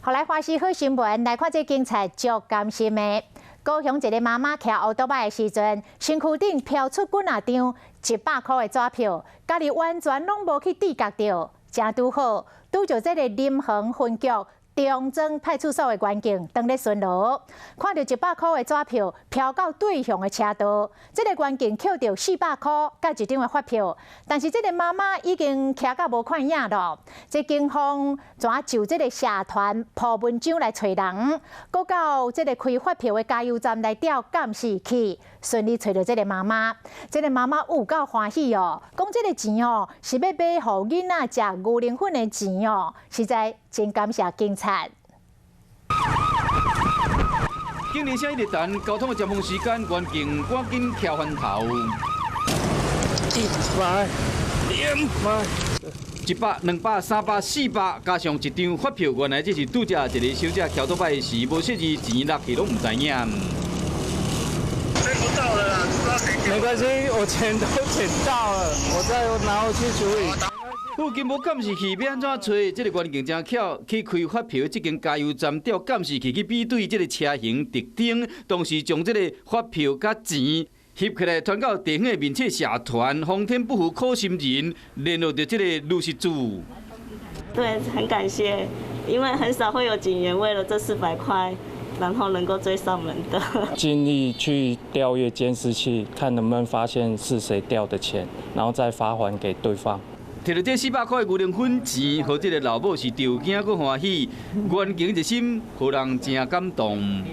予來華視好新聞來看這警察足甘心的。高雄一个媽媽騎歐多擺的時陣，身軀頂飄出幾若張100箍的紙票，家己完全攏無去知覺著，誠拄好拄著這个林園分局中庄派出所的員警當咧巡邏，看著100箍的紙票飄到對向的車道，這个員警抾著400箍佮一張的發票，但是這个媽媽已經騎到無看影咯。這警方怎就這个社團 po 文章來揣人，閣到這个開發票的加油站來調監視器，順利揣著這个媽媽。這个媽媽有夠歡喜哦，講這个錢哦是欲買予囡仔食牛奶粉的錢哦，實在真感謝警察。警鈴聲一直彈，交通的尖峰時間，員警趕緊徛翻頭。100、200，100、200、300、400，加上一張發票，原來這是拄才一个小姐騎倒擺時，無細意錢落去攏毋知影。追不到了啦，不知道誰。沒關係，我錢都撿到了，我再拿回去處理。附近無監視器，欲按怎揣？這个員警誠巧，去開發票這間加油站調監視器去比對這个車型特徵，同時將這个發票佮錢翕起來，傳到地方的面冊社團，皇天不負苦心人，聯絡著這个女失主。對，很感謝，因為很少會有警員為了這400塊，然後能夠追上門的。盡力去調閱監視器，看能不能發現是誰掉的錢，然後再發還給對方。摕著這400塊牛奶粉錢，予這个老母是著驚閣歡喜，員警一心，予人誠感動。